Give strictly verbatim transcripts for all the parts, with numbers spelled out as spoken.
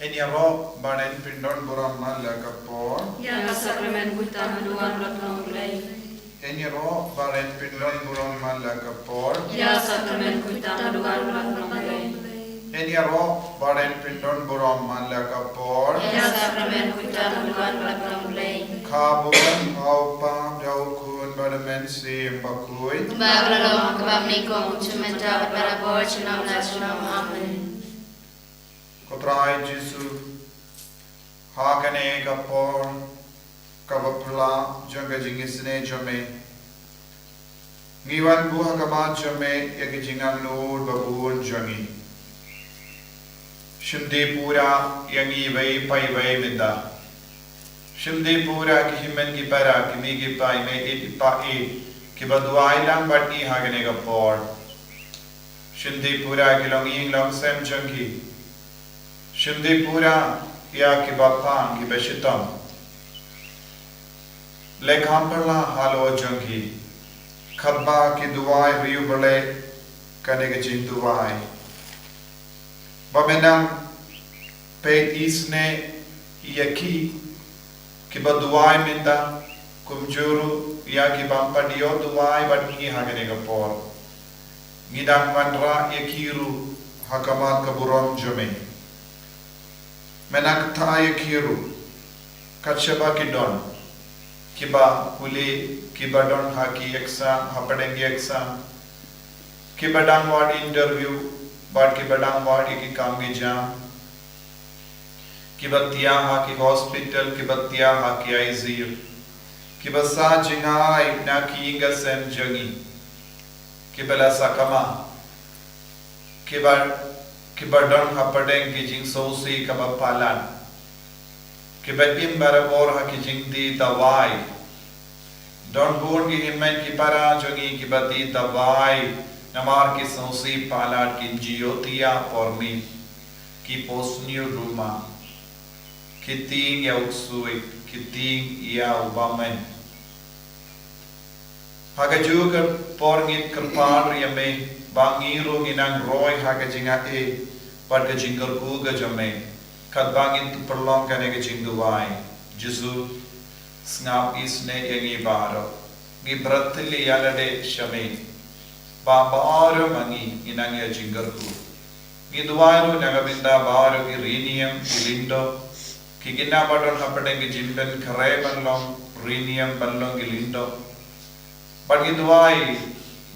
Ngin ïaroh ba ngin pyndon burom man la ka por. Ïa ka sakramen khuid tam ha duwan bad ka long Blei. Ngin ïaroh ba ngin pyndon burom man la ka por. Ïa ka sakramen khuid tam ha duwan bad ka long Blei. Ngin ïaroh ba ngin pyndon burom man la ka por. Ïa ka sakramen khuid tam ha duwan bad ka long Blei. Ka burom ha u Kpa, ha u Khun bad ha u Mynsiem Bakhuid. Ba ka la long ha kaba mynnyngkong, kumjuh mynta bad barabor, junom la junom. Amen. Ko Trai Jisu, ha kane ka por kaba phylla jong ka jingisynei jong me, ngi wan buh ha khmat jong me ïa ki jingangnud ba bun jong ngi. Shim dih pura ïa ngi iwei pa iwei mynta. Shim dih pura ki hynmen ki para, ki mei ki pa, i mei i pa, i kiba duwai lang bad ngi ha kane ka por. Shim dih pura ki longïing longsem jong ki. Shim dih pura ïa kiba pang, kiba shitom. Leh kham phylla halor jong ki. Katba ki duwai, riewblei, kane ka jingduwai, ba men nang peit isynei ïa ki, kiba duwai mynta, kumjuh ruh ïa ki bym pat ïoh duwai bad ngi ha kane ka por. Ngi dang wanrah ïa ki ruh ha khmat ka burom jong me. Men nang kynthah ïa ki ruh, kat shaba ki don, kiba pule, kiba don ha ki exam, hapdeng ki exam, kiba dang wad interview, bad kiba dang wad ïa ki kam ki jam, kiba thiah ha ki hospital, kiba thiah ha ki I C U, kiba sah jngai na ki ïing ki sem jong ngi, kiba la sakma, kiba, kiba don hapdeng ki jingsngewsih kaba palat, kiba im barabor ha ki jingdih dawai. Don bun ki hynmen ki para jong ngi kiba dih dawai namar ki sngewsih palat, kim ju ïoh thiah por miet, ki pos ñiut ruma, ki tieng ïa u ksuid, ki tieng ïa u bymman. Ha kajuh ka por ngi kyrpad ïa me ba ngi ruh ngin nang roi ha ka jingaiei bad ka jingkyrkhu ka jong me, katba ngin pynlong kane ka jingduwai. Jisu, sngap isynei ïa ngi baroh. Ngi bret ïa lade sha me ba baroh ma ngi ngin nang ïa jingkyrkhu. Ngi duwai ruh na ka bynta baroh ki riewniam, ki lyngdoh, ki khynnah ba don hapdeng ki jingpynkhreh ban long riewniam, ban long ki lyngdoh. Bad ngi duwai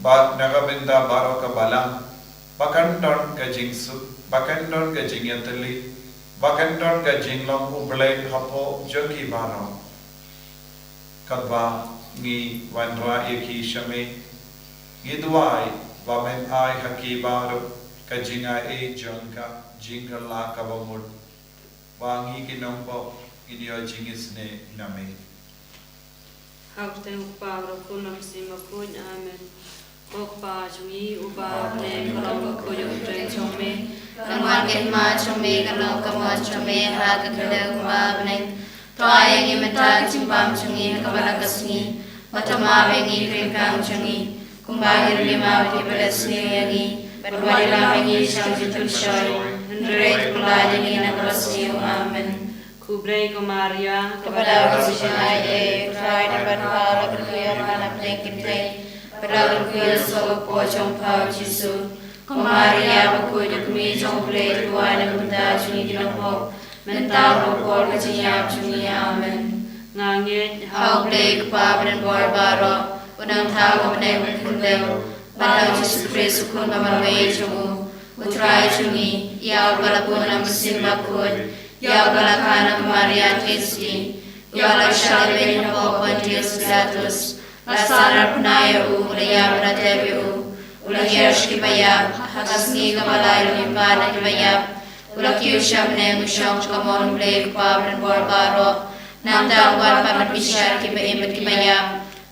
ba na ka bynta baroh ka balang, ba kan don ka jingsuk, ba kan don ka jingïatylli, ba kan don ka jinglong U Blei hapoh jong ki baroh. Katba ngi wanrah ïa ki sha me, ngi duwai ba men ai ha ki baroh ka jingaiei jong ka jingkylla kaba mut, ba ngi ki nongpop ngin ïoh jingisynei na me. Ha ka kyrteng U Kpa, bad U Khun, bad U Mynsiem Bakhuid. Amen. Ko Kpa jong ngi uba ha bneng, ka long ka kyrteng jong me. Kan wan ka hima jong me, kan long ka mon jong me ha ka khyndew kumba ha bneng. To ai ïa ngi mynta ka jingbam jong ngi ha kaba la ka sngi. Bad to map ïa ngi ki ryngkang jong ngi, kumba ngi ruh ngi map ïa kiba leh sniew ïa ngi. Bad wat ïalam ïa ngi sha ka jingpynshoi, hynrei to pyllait ïa ngi na kaba sniew. Amen. Khublei ko Maria, kaba don ka jingaiei, U Trai u don bad pha, la kyrkhu ïa pha na pdeng ki kynthei, bad la kyrkhu ïa u soh hapoh jong pha, U Jisu. Ko Maria bakhuid, ka kmie jong U Blei, to duwai na ka bynta jong ngi ki nongpop, mynta bad ha ka por ka jingïap jong ngi. Amen. Nga ngeit ha U Blei U Kpa badonbor baroh, U Nongthaw ha bneng bad ha khyndew, bad ha U Jisu Khrist, U Khun ba marwei jong u, U Trai jong ngi, ïa uba la bun na U Mynsiem Bakhuid, ïa uba la kha na ka Maria Theisotti, ïa uba la shah leh beiñ hapoh u Pontius Pilatus, la sahnarphna ïa u, la ïap, la tep ïa u, u la hiar sha kiba ïap, ha ka sngi kaba lai u la mihpat na kiba ïap, u la kiew sha bneng, u shong sha ka mon U Blei U Kpa badonbor baroh. Nangta un wan pat ban bishar ïa kiba im bad kiba ïap.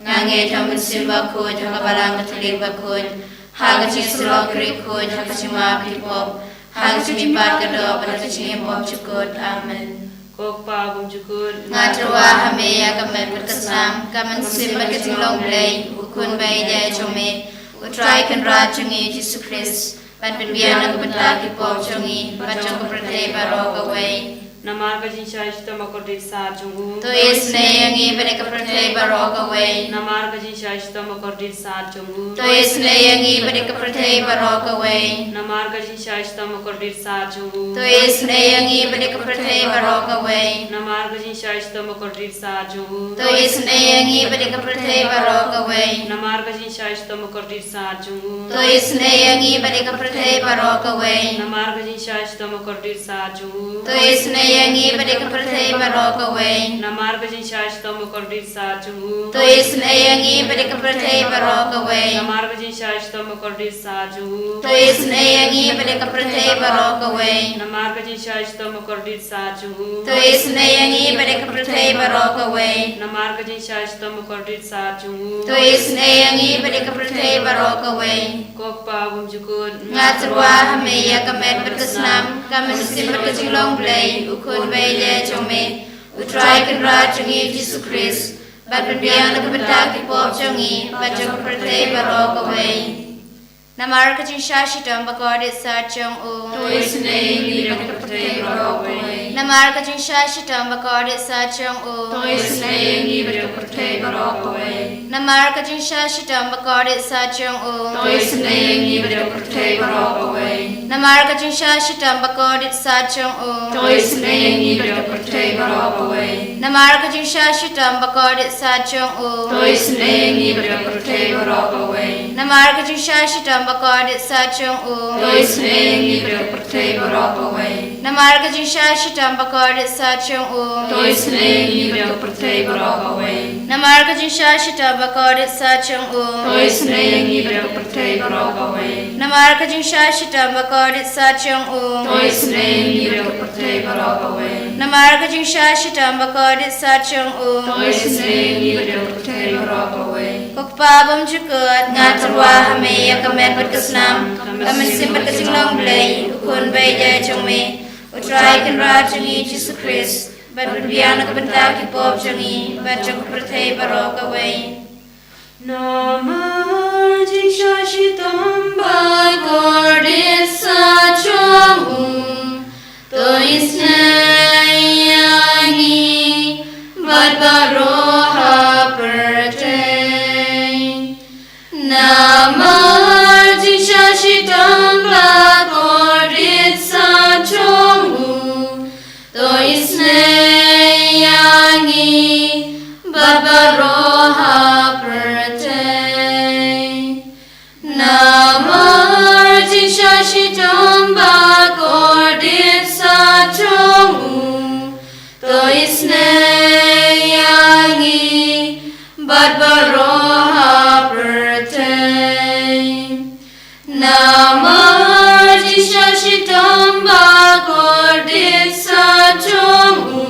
Nga ngeit ha U Mynsiem Bakhuid, ha ka Balang Katholik bakhuid, ha ka jingïasyllok ki riewkhuid, ha ka jingmap ki pop, ha ka jingmihpat ka doh, bad ha ka jingim bymjukut. Amen. Ko Kpa bymjukut, nga tyrwa ha me ïa ka met bad ka snam, ka mynsiem bad ka jinglong Blei, U Khun ba ïeit jong me, U Trai Kynrad jong ngi U Jisu Khrist. Bad pynbiang na ka bynta ki pop jong ngi bad jong ka pyrthei baroh kawei. Namar ka jingshah shitom bakordit sat jong u. To isynei ïa ngi bad ïa ka pyrthei baroh kawei. Namar ka jingshah shitom bakordit sat jong u. To isynei ïa ngi bad ïa ka pyrthei baroh kawei. Namar ka jingshah shitom bakordit sat jong u. To isynei ïa ngi bad ïa ka pyrthei baroh kawei. Namar ka jingshah shitom bakordit sat jong u. To isynei ïa ngi bad ïa ka pyrthei baroh kawei. Namar ka jingshah shitom bakordit sat jong u. To isynei ïa ngi bad ïa ka pyrthei baroh kawei. Namar ka jingshah shitom bakordit sat jong u. To isynei ïa ngi bad ïa ka pyrthei baroh kawei. Namar ka jingshah shitom bakordit sat jong u. To isynei ïa ngi bad ïa ka pyrthei baroh kawei. Namar ka jingshah shitom bakordit sat jong u. To isynei ïa ngi bad ïa ka pyrthei baroh kawei. Namar ka jingshah shitom bakordit sat jong u. To isynei ïa ngi bad ïa ka pyrthei baroh kawei. Namar ka jingshah shitom bakordit sat jong u. To isynei ïa ngi bad ïa ka pyrthei baroh kawei. Ko Kpa bymjukut. Nga tyrwa ha me ïa ka met bad ka snam, ka mynsiem bad ka jinglong Blei, u Khun ba ïeit jong me, U Trai Kynrad jong ngi Jisu Khrist, ban pynbiang na ka bynta ki pop jong ngi bad jong ka pyrthei baroh kawei. Namar ka jingshah shitom bakordit sat jong u. To isynei ïa ngi bad ka pyrthei baroh kawei. Namar ka jingshah shitom bakordit sat jong u. To isynei ïa ngi bad ka pyrthei baroh kawei. Namar ka jingshah shitom bakordit sat jong u. To isynei ïa ngi bad ka pyrthei baroh kawei. Namar ka jingshah shitom bakordit sat jong u. To isynei ïa ngi bad ka pyrthei baroh kawei. Namar ka jingshah shitom bakordit sat jong u. To isynei ïa ngi bad ka pyrthei baroh kawei. Namar ka jingshah shitom bakordit sat jong u. To isynei ïa ngi bad ka pyrthei baroh kawei. Namar ka jingshah shitom bakordit sat jong u. To isynei ïa ngi bad ka pyrthei baroh kawei. Namar ka jingshah shitom bakordit sat jong u. To isynei ïa ngi bad ka pyrthei baroh kawei. Namar ka jingshah shitom bakordit sat jong u. To isynei ïa ngi bad ka pyrthei baroh kawei. Namar ka jingshah shitom bakordit sat jong u. To isynei ïa ngi bad ka pyrthei baroh kawei. Ko Kpa bymjukut, nga tyrwa ha me ïa ka met bad ka snam, ka mynsiem bad ka jinglong Blei, U Khun ba ïeit jong me, U Trai Kynrad jong ngi Jisu Khrist, ban pynbiang na ka bynta ki pop jong ngi bad jong ka pyrthei baroh kawei. Namar jingshah shitom bakordit sat jong u. To isynei ïa ngi bad baroh ha pyrthei. Namar jingshah shitom bakordit sat jong u. To isynei ïa ngi bad baroh ha pyrthei. Namar jingshah shitom bakordit sat jong u. To isynei ïa ngi bad baroh ha pyrthei. Namar jingshah shitom bakordit sat jong u.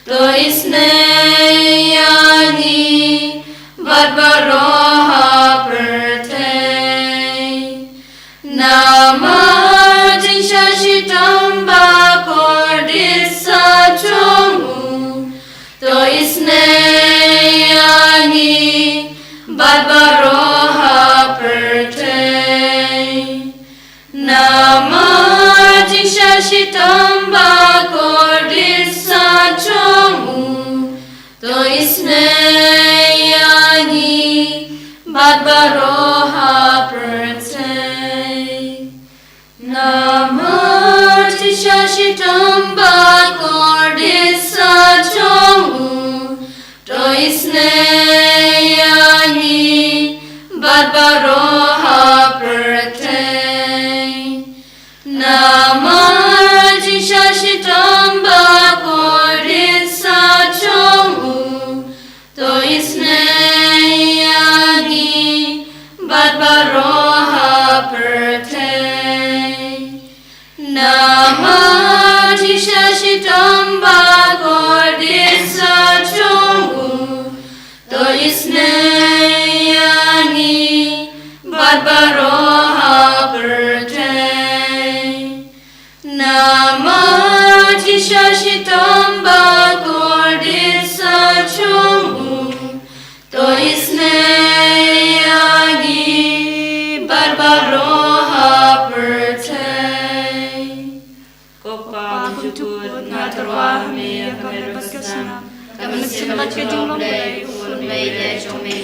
To isynei ïa ngi bad baroh ha pyrthei. Namar jingshah shitom bakordit sat jong u. To isynei ïa ngi bad baroh ha pyrthei. Namar jingshah shitom bakordit sat jong u. To isynei ïa ngi bad baroh ha pyrthei. Namar jingshah shitom bakordit sat jong u. To isynei ïa ngi bad baroh ha pyrthei. Namar jingshah shitom bakordit sat jong u. To isynei ïa ngi bad baroh ha pyrthei. Namar jingshah shitom bakordit sat jong u. To isynei ïa ngi bad baroh ha pyrthei. Namar jingshah shitom bakordit sat jong u. To isynei ïa ngi bad baroh ha Mynsiem bad ka jinglong Blei, u khun baieit jong me,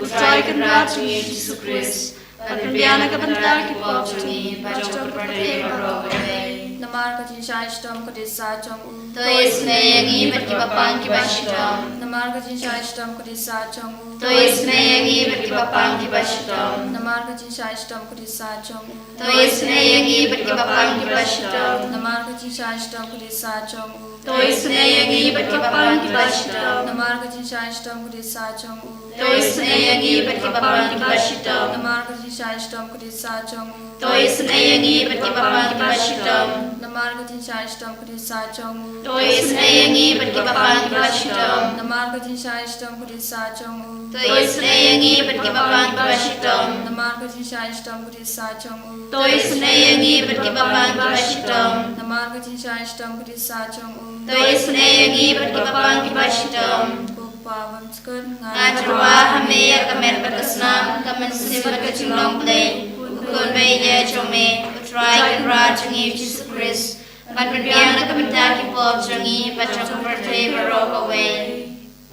u Trai Kynrad jong ngi Jisu Khrist, ban pynbiang na ka bynta ki pop jong ngi bad jong ka pyrthei baroh kawei. Namar ka jingshai shitom ka dei sa jong u. To isynei ïa ngi bad kiba pang kiba shitom. Namar ka jingshai shitom ka dei sa jong u. To isynei ïa ngi bad kiba pang kiba shitom. Namar ka jingshai shitom ka dei sa jong u. To isynei ïa ngi bad kiba pang kiba shitom. Namar ka jingshai shitom ka dei sa jong u. To isynei ïa ngi bad kiba pang kiba shitom. Namar ka jingshai shitom ka dei sa jong u. To isynei ïa ngi bad kiba pang kiba shitom. Namar ka jingshai shitom ka dei sa jong u. To isynei ïa ngi bad kiba pang kiba shitom. Namar ka jingshai shitom ka dei sa jong u. To isynei ïa ngi bad kiba pang kiba shitom. Namar ka jingshai shitom ka dei sa jong u. To isynei ïa ngi bad kiba pang kiba shitom. Namar ka jingshai shitom ka dei sa jong u. To isynei ïa ngi bad kiba pang kiba shitom. Namar ka jingshai shitom ka dei sa jong u. To isynei ïa ngi bad kiba pang kiba shitom. Ko Pa, wan skud nga tyrwa ha me ïa ka met bad ka snam, ka mynsiem bad ka jinglong Blei, u khun baieit jong me, u Trai Kynrad jong ngi Jisu Khrist, ban pynbiang na ka bynta ki pop jong ngi bad jong ka pyrthei baroh kawei.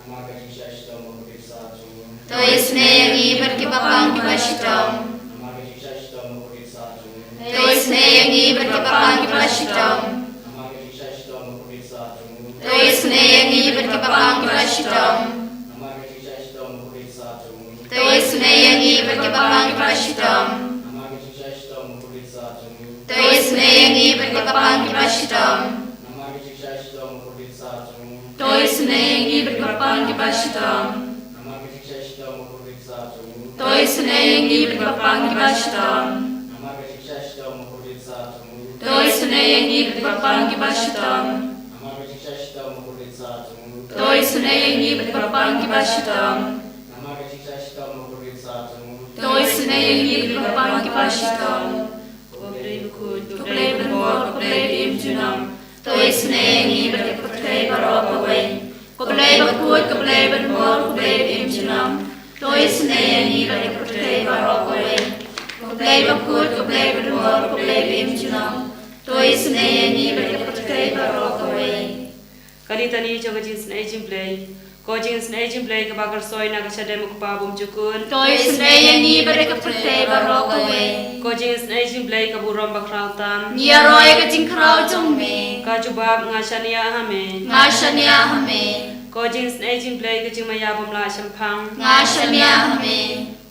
Namar ka jingshai shitom ka dei sa jong u. To isynei ïa ngi bad kiba pang kiba shitom. Namar ka jingshai shitom ka dei sa jong u. To isynei ïa ngi bad kiba pang kiba shitom. Namar ka jingshai shitom ka dei sa jong u. To isynei ïa ngi bad kiba pang kiba shitom. Namar ka jingshai shitom ka dei sa jong u. To isynei ïa ngi bad kiba pang kiba shitom. Namar ka jingshai shitom ka dei sa jong u. To isynei ïa ngi bad kiba pang kiba shitom. Namar ka jingshai shitom ka dei sa jong u. To isynei ïa ngi bad kiba pang kiba shitom. Namar ka jingshai shitom ka dei sa jong u. To isynei ïa ngi bad kiba pang kiba shitom. Namar ka jingshai shitom ka dei sa jong u. To isynei ïa ngi bad kiba pang kiba shitom. Namar ka jingshai shitom ka dei sa jong u. To isynei ïa ngi bad kiba pang kiba shitom. Namar ka jingshai shitom ka dei sa jong u. To isynei ïa ngi bad kiba pang kiba shitom. Ko Blei bakhuid, ko Blei banmor, ko Blei ba im junom. To isynei ïa ngi bad ka pyrthei baroh kawei. Ko Blei bakhuid, ko Blei banmor, ko Blei ba im junom. To isynei ïa ngi bad ka pyrthei baroh kawei. Ko Blei bakhuid, ko Blei banmor, ko Blei ba im junom. To isynei ïa ngi bad ka pyrthei baroh kawei. Ka litani jong ka jingisynei jingblei. Ko jingisynei jingblei kaba kyrsoi na ka shadem u Kpa bymjukut. To isynei ïa ngi bad ka pyrthei baroh kawei. Ko jingisynei jingblei ka burom bakhraw tam. Ngi ïaroh ïa ka jingkhraw jong me. Ka jubab, nga shaniah ha me. Nga shaniah ha me. Ko jingisynei jingblei ka jingmaïa bym lah shemphang. Nga shaniah ha me.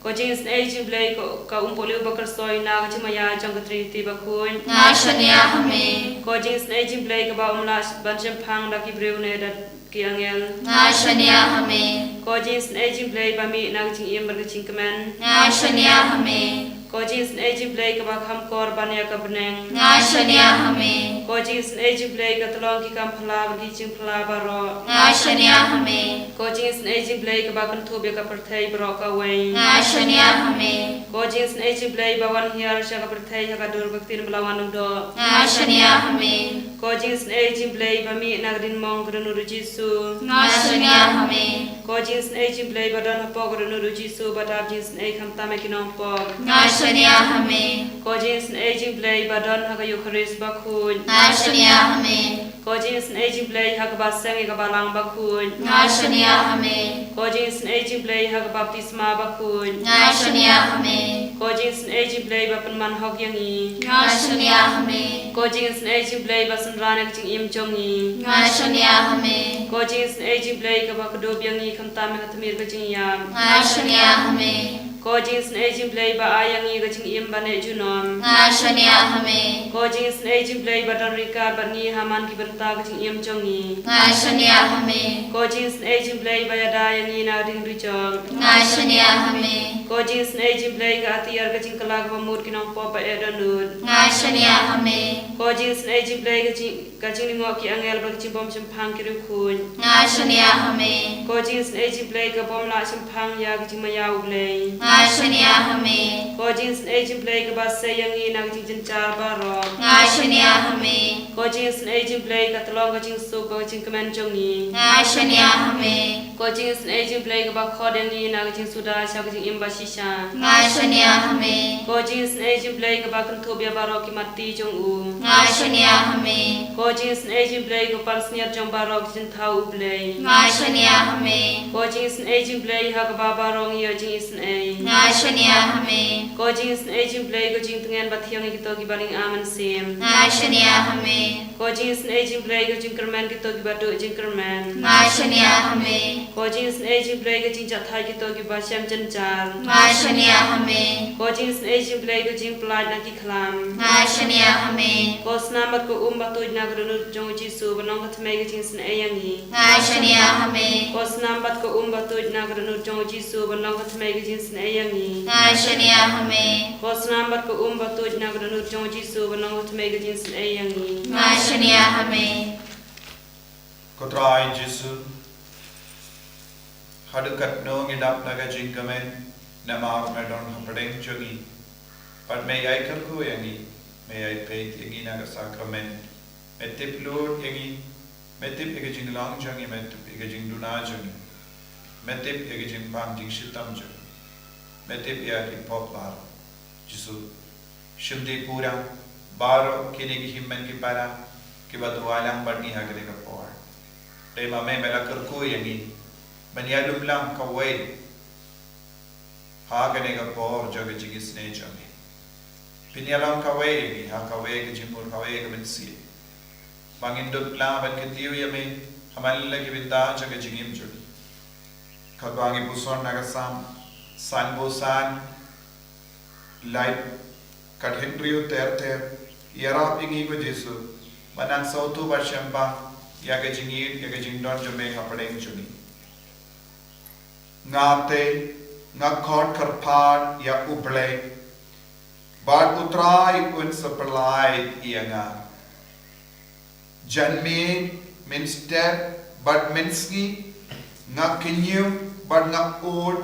Ko jingisynei jingblei ka, ka umpohliew bakyrsoi na ka jingmaïa jong ka Triniti bakhuid. Nga shaniah ha me. Ko jingisynei jingblei kaba ym lah ban shemphang da ki briew ne da ki angel. Nga shaniah ha me. Ko jingisynei jingblei ba mih na ka jingim bad ka jingkmen. Nga shaniah ha me. Ko jingisynei jingblei kaba kham kor ban ïa ka bneng. Nga shaniah ha me. Ko jingisynei jingblei ka tyllong ki kam phylla bad ki jingphylla baroh. Nga shaniah ha me. Ko jingisynei jingblei kaba kynthup ïa ka pyrthei baroh kawei. Nga shaniah ha me. Ko jingisynei jingblei ba wan hiar sha ka pyrthei ha ka dur ka ktien ba la wan u doh. Nga shaniah ha me. Ko jingisynei jingblei ba mih na ka diengmong ka dohnud u Jisu. Nga shaniah ha me. Ko jingisynei jingblei ba don hapoh ka dohnud u Jisu ba dap jingisynei khamtam ïa ki nongpop. Nga shaniah ha me. Ko jingisynei jingblei ba don ha ka Eukharist bakhuid. Nga shaniah ha me. Ko jingisynei jingblei ha kaba seng ïa ka balang bakhuid. Nga shaniah ha me. Ko jingisynei jingblei ha ka baptisma bakhuid. Nga shaniah ha me. Ko jingisynei jingblei ba pynman hok ïa ngi. Nga shaniah ha me. Ko jingisynei jingblei ba synran ïa ka jingim jong ngi. Nga shaniah ha me. Ko jingisynei jingblei kaba kdup ïa ngi khamtam ïa ka tmier ka jingïap. Nga shaniah ha me. Ko jingisynei jingblei ba ai ïa ngi ka jingim ba neh junom. Nga shaniah ha me. Ko jingisynei jingblei ba don ryngkat bad ngi ha man ki bynta ka jingim jong ngi. Nga shaniah ha me. Ko jingisynei jingblei ba ïada ïa ngi na ka diengrijok. Nga shaniah ha me. Ko jingisynei jingblei ka atiar ka jingkylla kaba mut ki nongpop ba eh dohnud. Nga shaniah ha me. Ko jingisynei jingblei ka jing, ka jinglyngngoh ki angel bad ka jingbymshemphang ki riewkhuid. Nga shaniah ha me. Ko jingisynei jingblei ka bym lah shemphang ïa ka jingmaïa u Blei. Nga shaniah ha me. Ko jingisynei jong u Blei kaba sei ïa ngi na ka jingjynjar baroh. Nga shaniah ha me. Ko jingisynei jong u Blei ka tyllong ka jingsuk bad ka jingkmen jong ngi. Nga shaniah ha me. Ko jingisynei jong u Blei kaba khot ïa ngi na ka jingsuda sha ka jingim bashisha. Nga shaniah ha me. Ko jingisynei jong u Blei kaba kynthup ïa baroh ki matti jong u. Nga shaniah ha me. Ko jingisynei jong u Blei ka pansngiat jong baroh ki jingthaw u Blei. Nga shaniah ha me. Ko jingisynei jong u Blei ha kaba baroh ngi ïoh jingisynei. Nga shaniah ha me. Ko jingisynei jong u Blei ka jingtngen bathiang ïa kito kiba lyngba mynsiem. Nga shaniah ha me. Ko jingisynei jong u Blei ka jingkyrmen kito kiba duh jingkyrmen. Nga shaniah ha me. Ko jingisynei jong u Blei ka jingjahthait kito kiba shem jynjar. Nga shaniah ha me. Ko jingisynei jong u Blei ka jingpyllait na ki khlam. Nga shaniah ha me. Ko snam bad ko um ba tuid na ka dohnud jong u Jisu ban long ka thymmei ka jingisynei ïa ngi. Nga shaniah ha me. Ko snam bad ko um ba tuid na ka dohnud jong u Jisu ban long ka thymmei ka jingisynei ïa ngi. Nga shaniah ha me. Ko snam bad ko um ba tuid na ka dohnud jong u Jisu ban long ka thymmei ka jingisynei ïa ngi. Nga shaniah ha me. Ko Trai Jisu, haduh katno ngi dap da ka jingkmen, namar me don hapdeng jong ngi. Bad me ïai kyrkhu ïa ngi, me ïai peit ïa ngi na ka sakramen. Me tip lut ïa ngi, me tip ïa ka jinglong jong ngi, me tip ïa ka jingduna jong ngi. Me tip ïa ka jingpang jingshitom jong ngi. Me tip ïa ki pop baroh. Jisu, shim dei pura baroh kine ki hynmen ki para kiba duwai lang bad ngi ha kane ka por. Dei ma me me la kyrkhu ïa ngi ban ïalum lang kawei ha kane ka por jong ka jingisynei jong me. Pynïalam kawei ïa ngi ha kawei ka jingmut, kawei ka mynsiem, ba ngin dup lang ban kyntiew ïa me ha man la ki bynta jong ka jingim jong ngi. Katba ngi puson na ka Salm sanphew san, lai, kat hynriew ter ter, ïarap ïa ngi ko Jisu ban nang sngewthuh bad sngewbha ïa ka jingïeit, ïa ka jingdon jong me hapdeng jong ngi. Nga te nga khot kyrpad ïa U Blei, bad U Trai un sa pynlait ïa nga. Janmiet, mynstep bad mynsngi nga kynñiuh bad nga ud,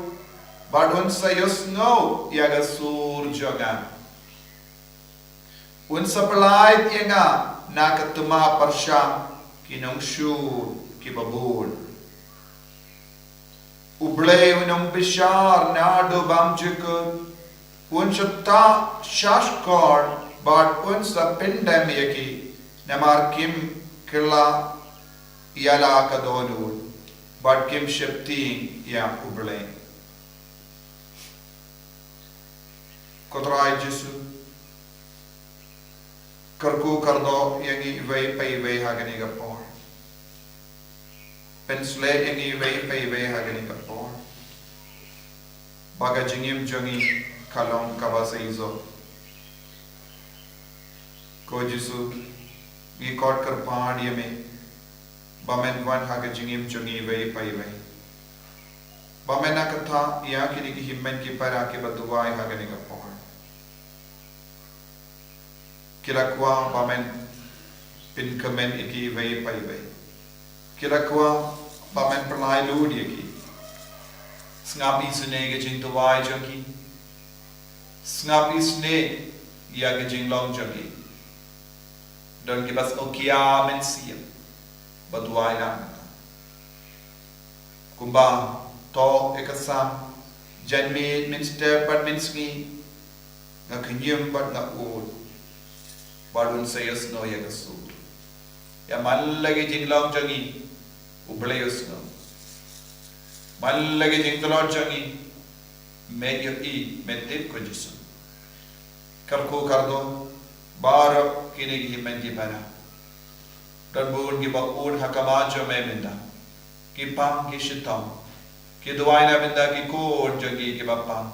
bad un sa ïohsngew ïa ka sur jong nga. Un sa pynlait ïa nga na ka tma pyrshah ki nongshun kiba bun. U Blei un ym bishar naduh bymjukut, un sa ktah shahshkor bad un sa pyndem ïa ki, namar kim kylla ïa la ka dohnud bad kim sheptieng ïa U Blei. Ko Trai Jisu, kyrkhu kyrdoh ïa ngi iwei pa iwei ha kane ka por. Pynshlei ïa ngi iwei pa iwei ha kane ka por, ba ka jingim jong ngi ka long kaba seisoh. Ko Jisu, ngi khot kyrpad ïa me ba men wan ha ka jingim jong ngi iwei pa iwei, ba men nang ktah ïa kine ki hynmen ki para kiba duwai ha kane ka por. Ki la kwah ba men pynkmen ïa ki iwei pa iwei. Ki la kwah ba men pynlait lut ïa ki. Sngap isynei ka jingduwai jong ki. Sngap isynei ïa ka jinglong jong ki. Don kiba sngewkhia mynsiem ba duwai lang. Kumba thoh ïa ka Salm, janmiet, mynstep bad mynsngi nga kynñiuh bad nga ud, bad un sa ïohsngew ïa ka sur. Ïa man la ki jinglong jong ngi U Blei u ïohsngew. Man la ki jingtlot jong ngi me ïohi, me tip ko Jisu. Kyrkhu kyrdoh baroh kine ki hynmen ki para. Don bun kiba ud ha khmat jong me mynta. Ki pang ki shitom. Ki duwai na bynta ki khun jong ki kiba pang.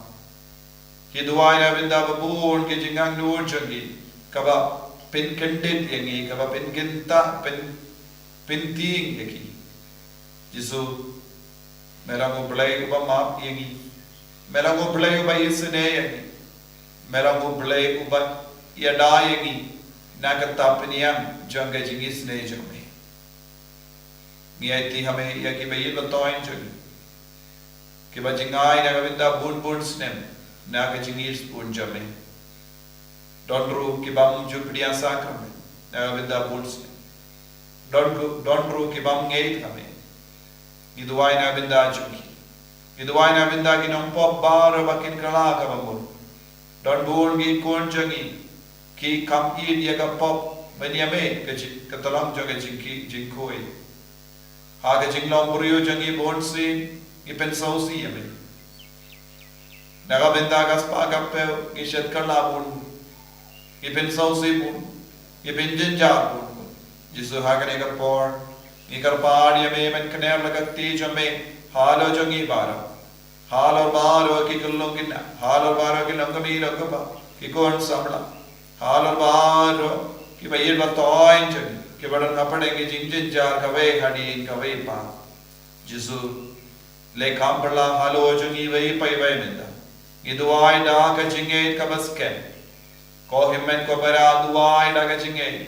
Ki duwai na bynta ba bun ki jingangnud jong ki kaba pynkyndit ïa ngi, kaba pynkynta, pyn, pyntieng ïa ki. Jisu, me long U Blei uba map ïa ngi. Me long U Blei uba isynei ïa ngi. Me long U Blei uba ïada ïa ngi na ka ktah pynïap jong ka jingisynei jong me. Ngi aiti ha me ïa kiba ïeit ba thoh jong ngi. kiba jngai na ka bynta bun bun snem na ka jingïeit bun jong me. Don ruh ki bym ju pdiang sakramen na ka bynta bun snem. Don ruh, don ruh ki bym ngeit ha me. Ngi duwai na ka bynta jong ki. Ngi duwai na ka bynta ki nongpop baroh ba kin kylla kaba mut. Don bun ki khun jong ngi ki kam ïeit ïa ka pop ban ïa me ka jing, ka tlang jong ka jingki, jingkhuid. Ha ka jinglong briew jong ngi bun sien ngi pynsngewsih ïa me. Na ka bynta ka spah ka phew ngi shet kylla bun, ngi pynsngewsih bun, ngi pynjynjar bun. Jisu, ha kane ka por ngi kyrpad ïa me ban kner la ka kti jong me halor jong ngi baroh. Halor baroh ki khyllung khynnah, halor baroh ki long kmie long kpa, ki khun samla, halor baroh kiba ïeit ba thoiñ jong ngi, kiba don hapdeng ki jingjynjar kawei hadien kawei pat. Jisu, leh kham pyrshah halor jong ngi iwei pa iwei mynta. Ngi duwai da ka jingngeit kaba skhem. Ko hynmen ko para, duwai da ka jingngeit.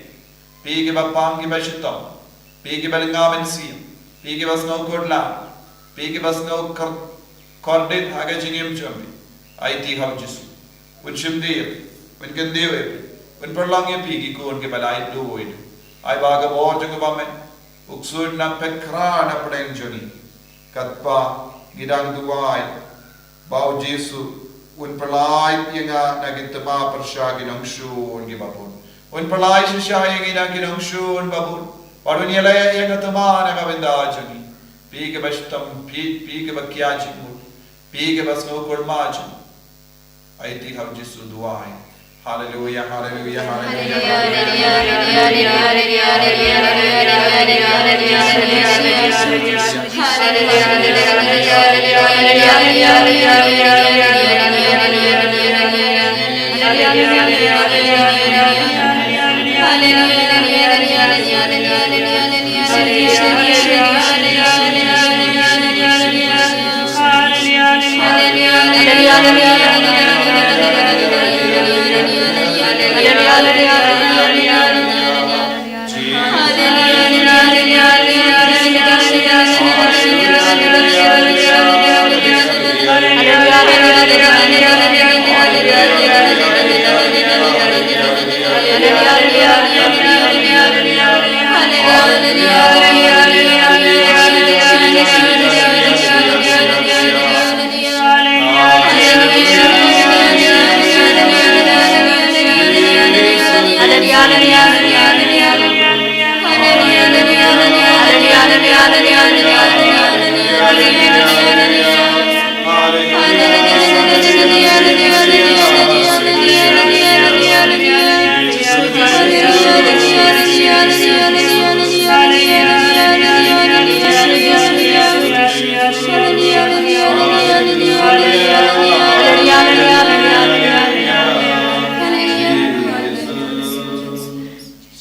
Phi kiba pang kiba shitom, phi kiba lynga mynsiem, phi kiba sngew kordit, phi kiba sngew kor-, kordit ha ka jingim jong phi. Aiti ha u Jisu. Un shim dier, un kyntiew ïa phi, un pynlong ïa phi ki khun kiba laitluid. Ai ba ka bor jong u bymman u ksuid nang peit khraw na pdeng jong ngi. Katba ngi dang duwai ba u Jisu un pynlait ïa nga na ki thma pyrshah ki nongshun kiba bun. Un pynlait shisha ïa ngi na ki nongshun ba bun. Bad un ïaleh ïa ka thma na ka bynta jong ngi. Phi kiba shitom, phi, phi kiba kiar jingmut, phi kiba sngew kordit jingmut. Aiti ha u Jisu duwai. Haleluya, haleluya, haleluya.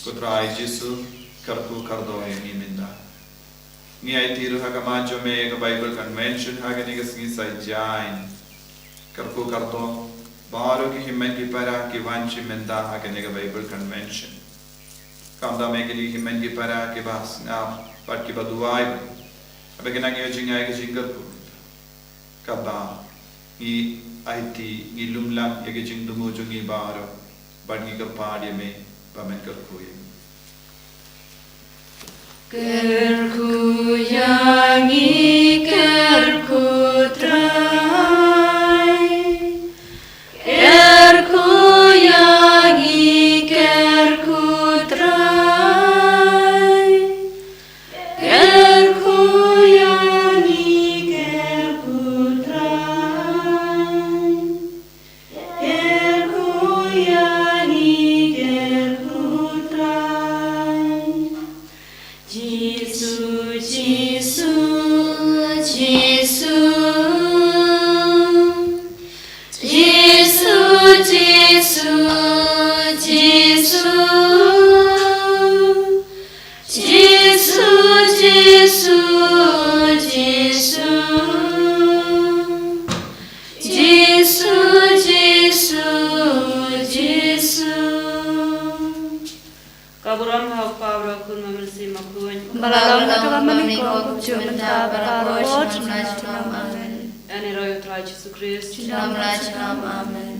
Ko Trai Jisu, kyrkhu kyrdoh ïa ngi mynta. Ngi aiti ruh ha khmat jong me ka Bible Convention ha kane ka sngi Saitjaiñ. Kyrkhu kyrdoh baroh ki hynmen ki para ki wan shim bynta ha kane ka Bible Convention. Khamtam ïa ki hynmen ki para kiba sngap bad kiba duwai, haba ki nang ïoh jngai ka jingkyrkhu. Kaba ngi aiti, ngi lum lang ïa ka jingthmu jong ngi baroh bad ngi kyrpad ïa me ba men kyrkhu ïa ngi. Kyrkhu ïa ngi, kyrkhu Trai. Kyrkhu ïa ngi, kyrkhu Trai. Kyrkhu ïa ngi, kyrkhu Trai. Kyrkhu ïa ngi, kyrkhu Trai. Jisu, Jisu, Jisu. Jisu, Jisu, Jisu. Jisu, Jisu, Jisu. Jisu, Jisu, Jisu. Ka burom ha u Kpa, bad u Khun, bad u Mynsiem Bakhuid. Ba la long kaba mynnyngkong, kumjuh mynta, baroh, junom junom. Amen. Jisu Khrist. Shalom, shalom. Amen.